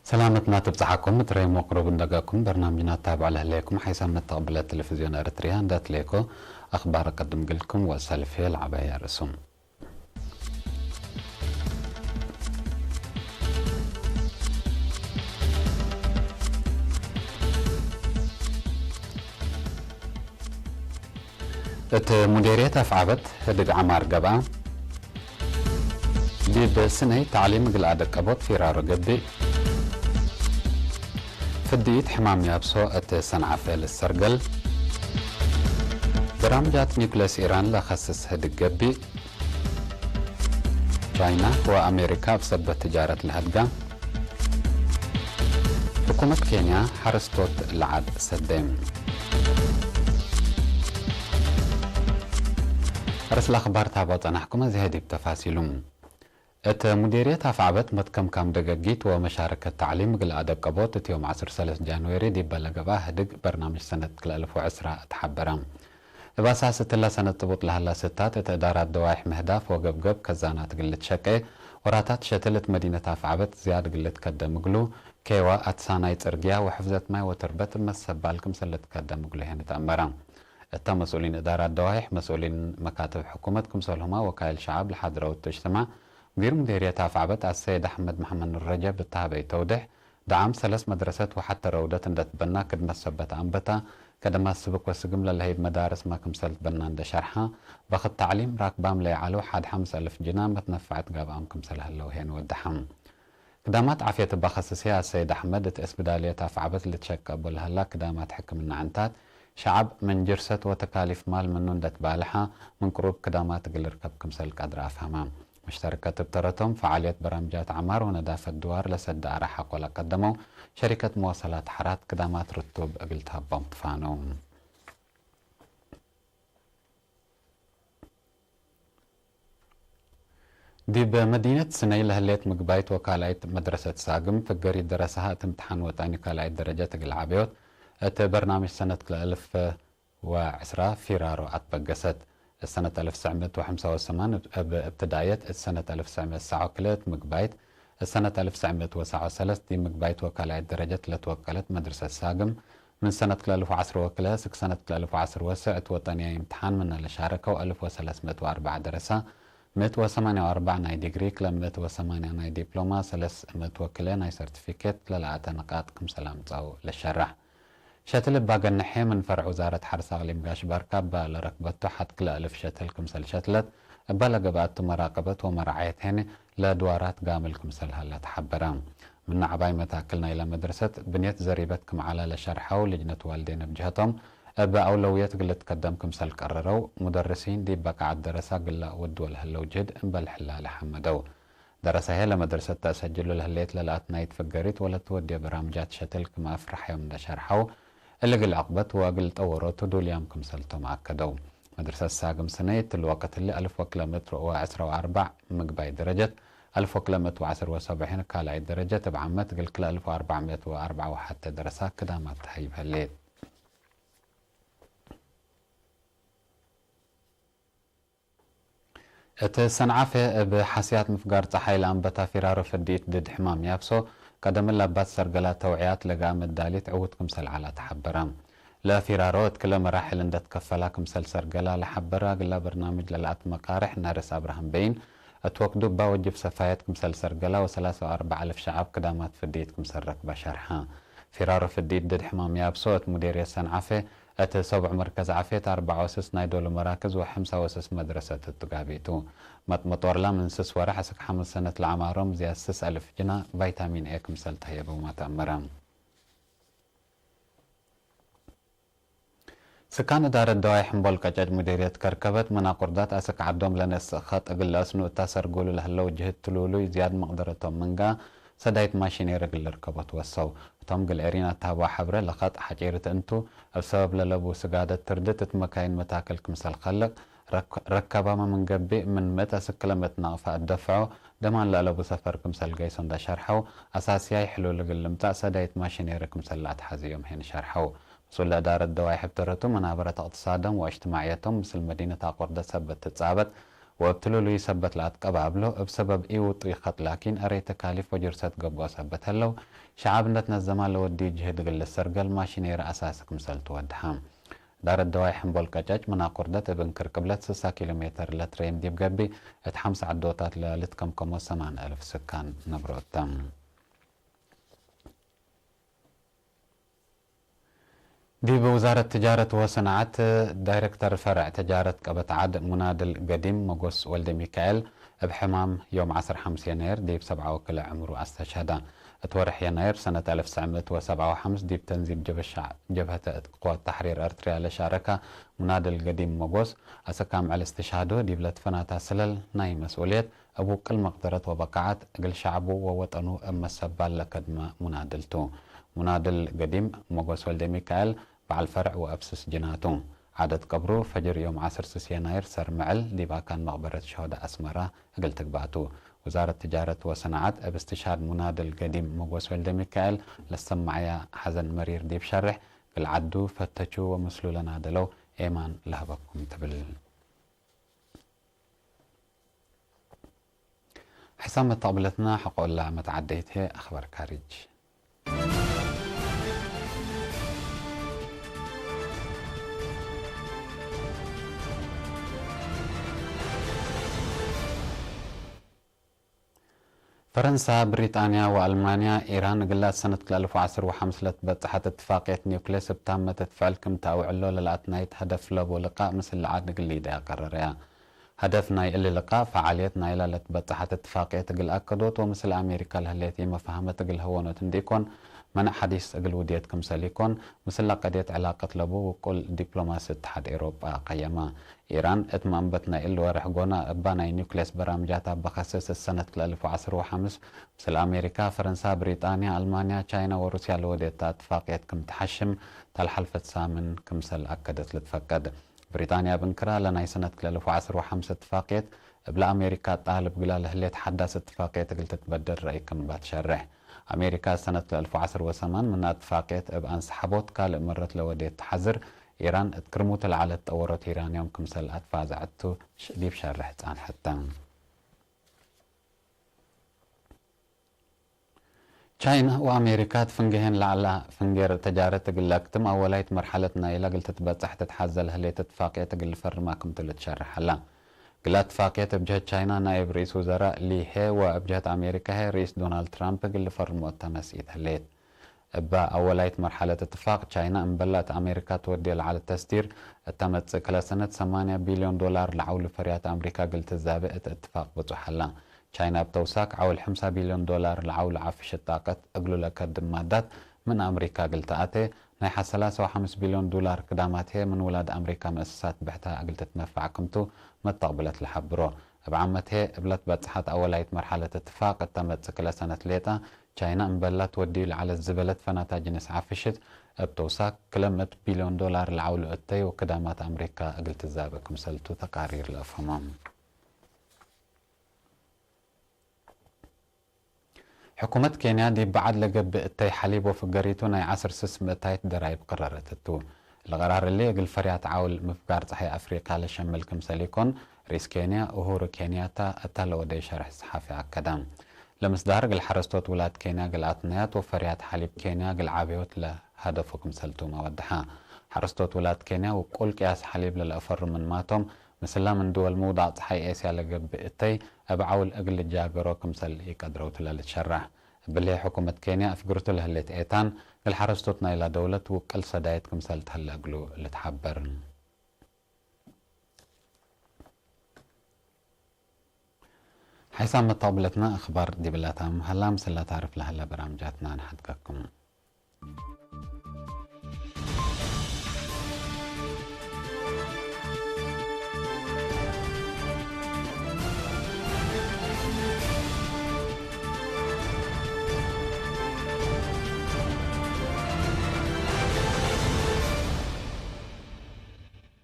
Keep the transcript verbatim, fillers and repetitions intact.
ሰላመትና ትብጽሓኩም፣ እት ሬም ወቅሩብ እንደገኩም በርናምጅና ትታብዑ ለህሌኩም፣ ሓይሳም መተቅብለ ቴሌቪዝዮን ኤረትርያ እንደ ትሌኮ አኽባር አቀድም ግልኩም ወሰልፌ ለዐባየ ርእሱም። እት ሙዴርየት አፍዓበት ህድግ ዐማር ገብአ። ዲብ ስነይ ተዕሊም እግል አደቀቦት ፊራሮ ገብእ። ፍድኢት ሕማም ያብሶ እት ሰንዓፈ ልሰርገል። በራምጃት ኒኩለስ ኢራን ለከስስ ህድግ ገብእ። ቻይና ወአሜሪካ እብ ሰበት ትጃረት ለሀድጋ። ሕኩመት ኬንያ ሐረስቶት ለዐድ ሰዴ። አርስ ለአኽባር ታቦ ጸናሕኩም፣ አዜ ዲብ ተፋሲሉ። እት ሙዴርየት አፍዓበት መትከምካም ደገጊት ወመሻረከት ተዕሊም እግል አደቀቦት እት ዮም ዐስር ሰለስ ጃንዌሪ ዲበ ለገብአ ህድግ በርናምጅ ሰነት ክልኤ አልፍ ወዕስራ ተሐበረ። እብ አሳስ እትለ ሰነት ጥቡጥ ለሀላ ስታት እት እዳራት ደዋይሕ ምህዳፍ ወገብገብ ከዛናት እግል ልትሸቄ ወራታት ሸትል እት መዲነት አፍዓበት ዝያድ እግል ልትከደም እግሉ፣ ኬዋ፣ አትሳናይ ጽርግያ ወሕፍዘት ማይ ወትርበት እብ መሰባል ክምሰል ልትከደም እግሉ ህን ተአመረ። እተ መስኡሊን እዳራት ደዋይሕ፣ መስኡሊን መካትብ ሕኩመት ክምሰልሁመ ወካይል ሸዐብ ለሐድረውት እጅትማዕ፣ ሙዲር ሙዴርየት አፍዓበት አሰይድ አሕመድ መሐመድ ኑር ረጀብ እተ ሀበይ ተውዴሕ፣ ደዓም ሰለስ መድረሰት ወሐተ ረውደት እንደ ትበና፣ ክድመት ሰበት አንበታ፣ ከደማት ስብክ ወስግም ለለሀይብ መዳርስመ ክምሰል ትበና እንደ ሸርሐ፣ በክት ተዕሊም ራክባም ለይዐለው ሐድ ሐምስ አልፍ ጅና መትነፈዐት ጋብአም ክምሰል ሀለው ሄን ወደሐ። ክዳማት ዓፍየት እበ ከስስየ አሰይድ አሕመድ፣ እት እስብዳልየት አፍዓበት ልትሸቀ እቡ ለሀላ ክዳማት ሕክምና ዕንታት፣ ሸዐብ ምን ጅርሰት ወተካሊፍ ማል ምኑ እንደ ትባልሐ፣ ምን ቅሩብ ክዳማት እግል ልርከብ ክምሰል ቀድረ አፍሀመ። መሽተረከት እብ ተረቶም፣ ፈዓልየት በራምጃት ዐማር ወነዳፈት ድዋር ለሰደ አረ ሐቆ ለቀደመው ሸሪከት መዋሰላት ሐራት ክዳማት ርቱብ እግል ተሀቦም ትፋነው። ዲብ መዲነት ስነይ ለህሌት ምግባይት ወካልኣይት መድረሰት ሳግም፣ ፍገሪት ደረሰሃ እት እምትሓን ወጠኒ ካልኣይት ደረጀት እግል ዓበዮት፣ እት በርናምጅ ሰነት ክልኤ አልፍ ወዕስራ ፊራሮ አትበገሰት። እት ሰነት አልፍ ትስዕ ምእት ወሐምሳ ወሰማን እብ እብትዳእየት፣ እት ሰነት አልፍ ትስዕ ምእት ሰዓ ወክልኤ እት ምግባይት፣ እት ሰነት አልፍ ትስዕ ምእት ወሰዓ ወሰለስ ዲብ ምግባይት ወካልኣይት ደረጀት ለትወቀለት መድረሰት ሳግም፣ ምን ሰነት ክልኤ አልፍ ወዐስር ወክልኤ እስክ ሰነት ክልኤ አልፍ ወዐስር ወሰዕ እት ወጠንያይ እምትሓን ምነ ለሻረከው አልፍ ወሰለስ ምእት ወአርበዕ ደረሳ፣ ምእት ወሰማንያ ወአርበዕ ናይ ዲግሪ፣ ክልኤ ምእት ወሰማንያ ናይ ዲፕሎማ፣ ሰለስ ምእት ወክልኤ ናይ ሰርቲፊኬት ለለአተ ንቃጥ ክምሰል አምጸው ለሸረሕ። ሸትል እባ ገነሐ ምን ፈርዕ ውዛረት ሐርስ አቅሊም ጋሽ ባርካ እባ ለረክበቱ ሐድ ክልኤ አልፍ ሸትል ክምሰል ሸትለት፣ እባ ለገብአቱ መራቀበት ወመራዐየት ሄነ ለድዋራት ጋምል ክምሰል ሀለ ተሐበረ። ምነ ዐባይ መታክል ናይለ መድረሰት ብንየት ዘሪበት ክም ዐለ ለሸርሐው ልጅነት ዋልዴን እብ ጀህቶም፣ እብ አውለውየት እግል ልትከደም ክምሰል ቀረረው፣ ሙደርሲን ዲብ በቃዐት ደረሳ እግል ለአወድወ ለህለው ጅህድ እምበል ሕላለ ሐመደው። ደረሰ ህዬ ለመድረሰት ተአሰጅሉ ለህሌት ለለአትናይት ፍገሪት ወለትወዴ በራምጃት ሸትል ክም አፍረሐዮም እንደ ሸርሐው፣ እሊ እግል ዐቅበት ወእግል ጠወሮቱ ዱልያም ክምሰልቶም አከደው። መድረሰት ሳግም ስነይ እትሊ ወቅት እሊ አልፍ ወክልኤ ምእት ወዐስረ ወአርበዕ ምግባይ ደረጀት፣ አልፍ ወክልኤ ምእት ወዐስር ወሰብዒን ካልኣይት ደረጀት እብ ዓመት እግል ክልኤ አልፍ ወአርበዕ ምእት ወአርበዕ ወሐቴ ደረሳ ክዳማት ተሀይብ ህሌት። እት ሰንዓፈ እብ ሐስያት ምፍጋር ጸሓይ ለአንበታ ፊራሮ ፍድኢት ድድ ሕማም ያብሶ፣ ቀደም ለአባት ሰርገላ ተውዕያት ለገአ መዳሊት ዕዉት ክምሰል ዐላ ተሐበረ። ለፊራሮ እት ክለ መራሕል እንደ ትከፈላ ክምሰል ሰርገላ ለሐበረ እግላ በርናምጅ ለለአትመቃርሕ ነርስ አብርሃም በይን፣ እት ወክዱ እባ ወጅብ ሰፋየት ክምሰል ሰርገላ ወሰላሳ ወአርበዕ አልፍ ሸዐብ ክዳማት ፍድኢት ክምሰል ረክበ ሸርሐ። ፊራሮ ፍድኢት ድድ ሕማም ያብሶ እት ሙዴርየት ሰንዓፈ፣ እት ሰቡዕ መርከዝ ዓፍየት አርበዕ ወስስ ናይ ዶሉ መራክዝ ወሐምሳ ወስስ መድረሰት እቱ ጋብእ ቱ። መጥመጦርላ ምን ስስ ወረሕ እስክ ሐምስ ሰነት ለዐማሮም ዝያድ ስስ አልፍ ጅና ቫይታሚን ኤ ክምሰል ተህየቦም አትአመረ። ስካን እዳረት ደዋይ ሕምቦል ቀጨጭ ሙዴርየት ከርከበት፣ መናቁርዳት አስክ ዐዶም ለነስእ ኸጥ እግል ለአስኑ እታ ሰርጉሉ ለህለው ጅህድ ትሉሉይ ዝያድ መቅደረቶም ምንጋ፣ ሰዳይት ማሽኔር እግል ልርከቦ ትወሰው። እቶም እግል ኤሪን አተሀብዋ ሐብረ፣ ለኸጥ ሐጪርት እንቱ፣ እብ ሰበብ ለለቡ ስጋደት ትርድት እት መካይን መታክል ክምሰል ከልቅ፣ ረክ-፣ ረካባመ ምን ገብእ፣ ምን ምእት አስክ ክለ ምእት ናቅፋ እት ደፍዖ፣ ደማን ለአለቡ ሰፈር ክምሰል ገይሶ እንደ ሸርሐው፣ አሳስያይ ሕሉል እግል ልምጻእ ሰዳይት ማሽኔር ክምሰል ለአትሐዝዮም ሄን ሸርሐው። መስኡል ለእዳረት ደዋይ ሕብተረቱ መናበረት እቅትሳዶም ወእጅትማዕየቶም ምስል መዲነት አቆርደት ሰበት ትጻበጥ ወእብ ትሉሉይ ሰበት ለአትቀባብሎ እብ ሰበብ ኢውጡይ ከጥ ላኪን አሬ ተካሊፍ ወጅርሰት ገብኦ ሰበት ህለው፣ ሸዐብ እንደ ትነዘማ ለወድዩ ጅህድ እግል ልሰርገል ማሺኔሪ አሳሲ ክምሰል ትወድሐ። እዳረት ደዋይ ሕምቦል ቀጨጭ ምን አቁርደት እብ እንክር ቅብለት ስሳ ኪሎ ሜተር ለትረይም ዲብ ገብእ፣ እት ሐምስ ዐዶታት ለልትከምከሞ ሰማን አልፍ ስካን ነብሮ እተ። ዲብ ውዛረት ትጃረት ወሰናዐት ዳይረክተር ፈርዕ ትጃረት ቀበት ዐድ ሙናድል ገዲም መጎስ ወልደሚካኤል፣ እብ ሕማም ዮም ዐስር ሐምስ የናይር ዲብ ሰብዓ ወክልኤ ዕምሩ አስተሽሀደ። እት ወርሕ የናይር ሰነት አልፍ ትሰዕ ምእት ወሰብዓ ወሐምስ ዲብ ተንዚም ጀበሻዕ ጀብሀተ እት ቅዋት ተሕሪር ኤርትርያ ለሻረከ ሙናድል ገዲም መጎስ፣ አሰክ አምዕል እስትሽሃዱ ዲብ ለትፈናታ ስለል ናይ መስኡልየት፣ እብ ውቅል መቅደረት ወበቃዐት እግል ሸዕቡ ወወጠኑ እብ መሰባል ለከድመ ሙናድል ቱ። ሙናድል ገዲም መጎስ ወልደሚካኤል በዐል ፈርዕ ወአብ ስስ ጅናቱ። ዓደት ቀብሩ ፈጅር ዮም ዐስር ስስ የናይር ሰር ምዕል ዲብ አካን መቅበረት ሸሆዳ አስመራ እግል ትግባእ ቱ። ውዛረት ትጃረት ወሰናዐት እብ እስትሽሃድ ሙናድል ገዲም መጎስ ወልደሚካኤል ለሰመዐያ ሐዘን መሪር ዲብ ሸርሕ፣ እግል ዐዱ ፈተቹ ወምስሉ ለናደለው ኤማን ለሀበኩም ትብል። ሕሳም መተቅብለትና ሐቆ እለ መትዓደይት ህዬ አኽባር ካርጅ። ፈረንሳ፣ ብሪጣንያ ወአልማንያ፣ ኢራን እግላት ሰነት ክልኤ አልፍ ወዐስር ወሐምስ ለትበጽሐት እትፋቅየት ኒውክሌስ እብ ታመ ትትፍዐል ክም ተአውዕሎ ለለአትናይት ሀደፍ ለቡ ልቃእ ምስል ለዐድ እግል ሊደያ ቀረረያ። ሀደፍ ናይ እሊ ልቃእ፣ ፈዓልየት ናይላ ለትበጽሐት እትፋቅየት እግል አከዶት ወምስል አሜሪካ ለህሌት ኢመፋሀመት እግል ሀወኖት እንዲኢኮን፣ መንዕ ሐዲስ እግል ውድየት ክምሰል ኢኮን፣ ምስለ ቀድየት ዕላቀት ለቡ ውቁል ዲፕሎማሲ እትሓድ ኤሮጳ ቀየመ። ኢራን እት መአንበት ናይ እሊ ወርሕ ጎና እባ ናይ ኒውክሌስ በራምጃታ በከስስ እት ሰነት ክልኤ አልፍ ወዐስር ወሐምስ ምስል አሜሪካ፣ ፈረንሳ፣ ብሪጣንያ፣ አልማንያ፣ ቻይና ወሩስያ ለወዴታ እትፋቅየት ክም ተሐሽም ተ ለሐልፈት ሳምን ክምሰል አከደት ልትፈቀድ። ብሪጣንያ እብ እንክራ ለናይ ሰነት ክልኤ አልፍ ወዐስር ወሐምስ እትፋቅየት እብ ለአሜሪካ ጣልብ ግላ ለህሌት ሐዳስ እትፋቅየት እግል ትትበደል ረአይ ክም እባ ትሸሬሕ። አሜሪካ ሰነት ክልኤ አልፍ ወዐስር ወሰማን ምና እትፋቅየት እብ አንሰሐቦት ካልእ መረት ለወዴት ተሐዝር፣ ኢራን እት ክርሙት ለዐለት ጠወሮት ዩራንዮም ክምሰል አትፋዘዐት ቱ ዲብ ሸርሕ ጻንሐት ተ። ቻይና ወአሜሪካ እት ፍንጌሄን ለዐለ ፍንጌር ተጃረት እግል ለአክትም አወላይት መርሐለት ናይላ እግል ትትበጸሕ ትትሐዘ ለህሌት እትፋቅየት እግል ልፈርማ ክምቱ ልትሸርሕ ዐለ። እግላ እትፋቅየት እብ ጀህት ቻይና ናይብ ርኢስ ውዘራእ ሊ ሄ ወእብ ጀህት አሜሪካ ሄ ርኢስ ዶናልድ ትራምፕ እግል ልፈርሞ እተ መስኢት ህሌት። እበ አወላይት መርሐለት እትፋቅ፣ ቻይና እምበላ እት አሜሪካ ትወዴ ለዐለት ተስዲር እተ መጽእ ክለ ሰነት ሰማንያ ቢልዮን ዶላር ለዐውሉ ፈርያት አምሪካ እግል ትዛቤ እት እትፋቅ ብጹሕ ዐላ። ቻይና እብ ተውሳክ ዐውል ሐምሳ ቢልዮን ዶላር ለዐውሉ ዓፍሽ ጣቀት እግሉ ለከድም ማዳት ምን አምሪካ እግል ተአቴ፣ ናይ ሐ ሰላሳ ወሐምስ ቢልዮን ዶላር ክዳማት ህዬ ምን ውላድ አምሪካ መእሰሳት ብሕታ እግል ትትነፋዕ ክምቱ መተቅብለት ለሐብሮ። እብ ዓመት ህዬ እብ ለትበጽሐት አወላይት መርሐለት እትፋቅ እተ መጽእ ክለ ሰነት ሌጠ፣ ቻይና እምበላ ትወድዩ ለዐለት ዝበለት ፈናታ ጅንስ ዓፍሽት፣ እብ ተውሳክ ክለ ምእት ቢልዮን ዶላር ለዐውሉ እተይ ወክዳማት አምሪካ እግል ትዛበ ክምሰልቱ ተቃሪር ለአፍህሞ። ሕኩመት ኬንያ ዲብ በዐድ ለገብእ እተይ ሐሊብ ወፍገሪቱ ናይ ዐስር ስስ ምእታይት ደራይብ ቅረረት እቱ። ለቀራር እሊ እግል ፈርያት ዐውል ምፍጋር ጸሓይ አፍሪቃ ለሸምል ክምሰል ኢኮን፣ ርኢስ ኬንያ ኡሁሩ ኬንያታ እታ ለወደዩ ሸርሕ ሰሓፊ አከደ። ለምስዳር እግል ሐረስቶት ውላድ ኬንያ እግል አትነያት ወፈርያት ሐሊብ ኬንያ እግል ዓበዮት ለሀደፉ ክምሰልቱመ ወደሐ። ሐረስቶት ውላድ ኬንያ ውቁል ቅያስ ሐሊብ ለለአፈሩ ምንማቶም፣ ምስላ ምን ድወል ምውዳቅ ጸሓይ ኤስያ ለገብእ እተይ እብ ዐውል እግል ልጃገሮ ክምሰል ኢቀድረውቱ ለልትሸረሕ። እብሊ ሕኩመት ኬንያ አፍግርቱ ለህሌት ኤታን፣ እግል ሐረስቶት ናይላ ደውለት ውቅል ሰዳይት ክምሰል ተህለ እግሉ ልትሐበር። ሓይሳም መተቅብለትነ አኽባር ዲብላ ታምም ሀላ፣ ምስላ ታርፍ ለሀለ በራምጃትነ አንሐድገኩም።